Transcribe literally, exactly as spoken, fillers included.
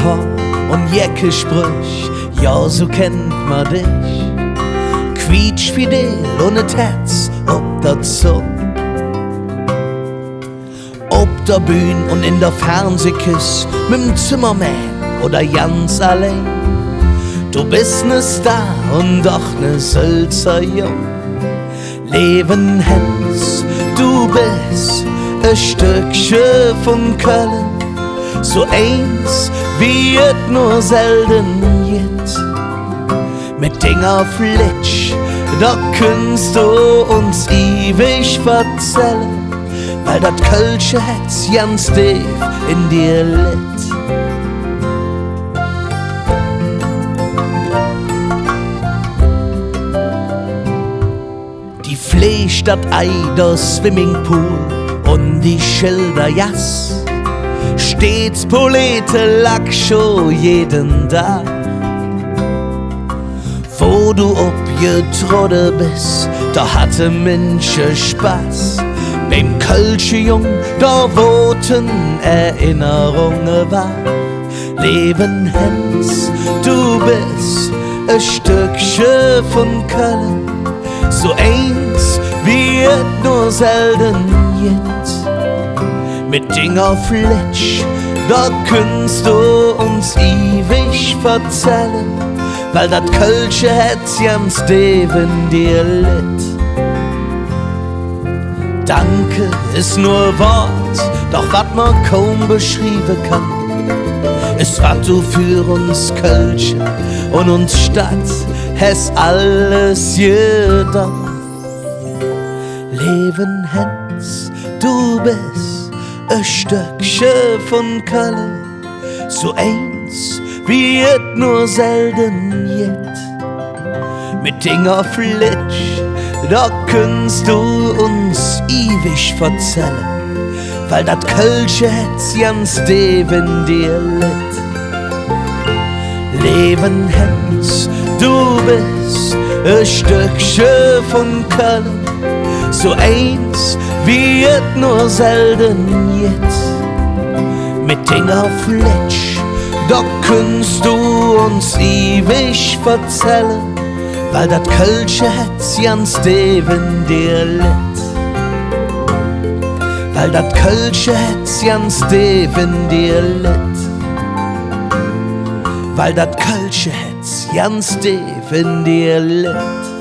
Hoor un jecke Sprüch, jo, su kennt mer dich. Quietschfidel un et Hätz op der Zung. Op der Bühn un en der Fernsehküss, mem Zimmermann oder ganz allein. Do bes ne Star un doch ne Sölzer Jung. Leeven Häns, do bes e Stöckche vun Kölle, su eins, wie et nor selde gitt. Met dinger Flitsch, do künns do uns iwig verzälle, weil dat kölsche Hätz ganz deef en dir litt. Die Fleeg, dat Ei, der Swimmingpool un die Schildergass. Stets polite Lackschoh jeden Dag. Wo do opgetrodde bes, do hatte Minsche Spass. Beim kölsche Jung, do woodte Erinnerunge wach. Leeven Häns, do bes e Stöckche vun Kölle, su eins, wie et nor selde gitt. Met dinger Flitsch, do künns do uns iwig verzälle, weil dat kölsche Hätz ganz deef en dir litt. Danke es nor e Wood, doch wat mer kaum beschrieve kann, es, wat do för uns Kölsche un uns Stadt häs alles gedon. Leeven Häns, do bes e Stöckche vun Kölle, su eins, wie et nor selde gitt. Met dinger Flitsch, do künns do uns iwig verzälle, weil dat kölsche Hätz ganz deef en dir litt. Leeven Häns, do bes e Stöckche vun Kölle, su eins, wie et nor selde gitt. Met dinger Flitsch, do künns do uns iwig verzälle, weil dat kölsche Hätz ganz deef en dir litt. Weil dat kölsche Hätz ganz deef en dir litt. Weil dat kölsche Hätz ganz deef en dir litt.